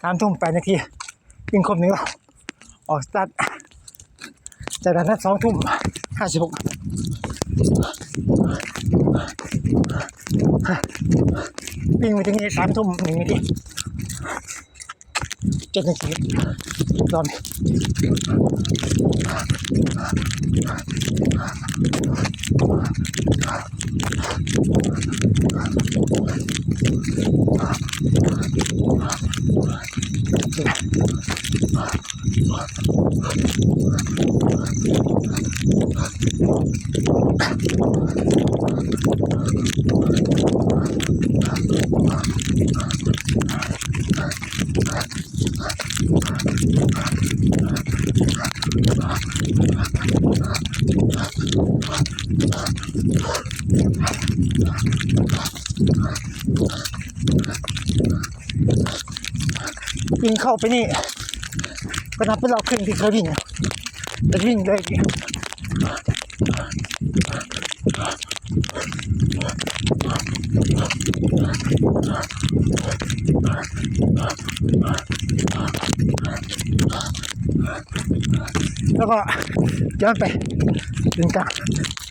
ສາມທຸ່ມແປດນາທີ ວິ່ງຄົບໜຶ່ງໂລ ອອກສະຕາດຈາກດ່ານນັ້ນສອງທຸ່ມຫ້າສິບຫົກ ວິ່ງມາເຖິງນີ້ສາມທຸ່ມໜຶ່ງນາທີ ເຈັດນາທີ ລອງ ວິ່ງເຂົ້າໄປນີ້ ກໍນັບເປັນລອບເຄິ່ງທີ່ເຄີຍວິ່ງ ແຕ່ວິ່ງເລີຍ ແລ້ວກໍຍ້ອນໄປເປັນກາງ.